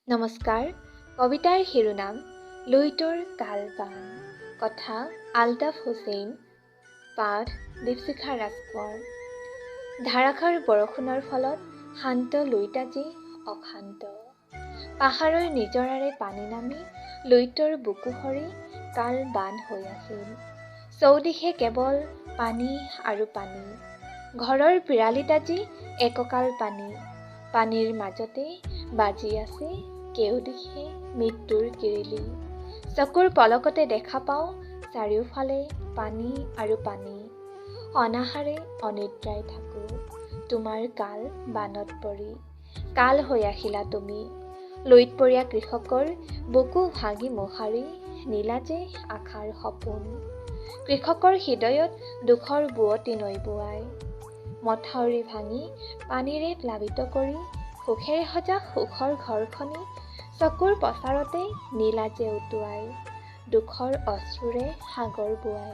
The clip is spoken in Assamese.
নমস্কাৰ। কবিতাৰ শিৰোনাম লুইতৰ কাল বান। কথা আলতাফ হুছেইন, পাঠ দীপশিখা ৰাজকোঁৱৰ। ধাৰাসাৰ বৰষুণৰ ফলত শান্ত লুইত আজি অশান্ত। পাহাৰৰ নিজৰাৰে পানী নামি লুইতৰ বুকু ভৰি কাল বান হৈ আহিল। চৌদিশে কেৱল পানী আৰু পানী। ঘৰৰ পিৰালিত আজি একঁকাল পানী। পানীৰ মাজতে বাজি আছে কেউদিশে মৃত্যুৰ কিৰিলি। চকুৰ পলকতে দেখা পাওঁ চাৰিওফালে পানী আৰু পানী। অনাহাৰে অনিদ্ৰাই থাকোঁ তোমাৰ কাল বানত পৰি। কাল হৈ আহিলা তুমি। লুইতপৰীয়া কৃষকৰ বুকু ভাঙি মোহাৰি নিলা যে আশাৰ সপোন। কৃষকৰ হৃদয়ত দুখৰ বোৱতী নৈ বোৱাই মথাউৰি ভাঙি পানীৰে প্লাৱিত কৰি সুখেৰে সজা সুখৰ ঘৰখনি চকুৰ পচাৰতে নীলা যে উটুৱাই দুখৰ অশ্ৰুৰে সাগৰ বোৱাই।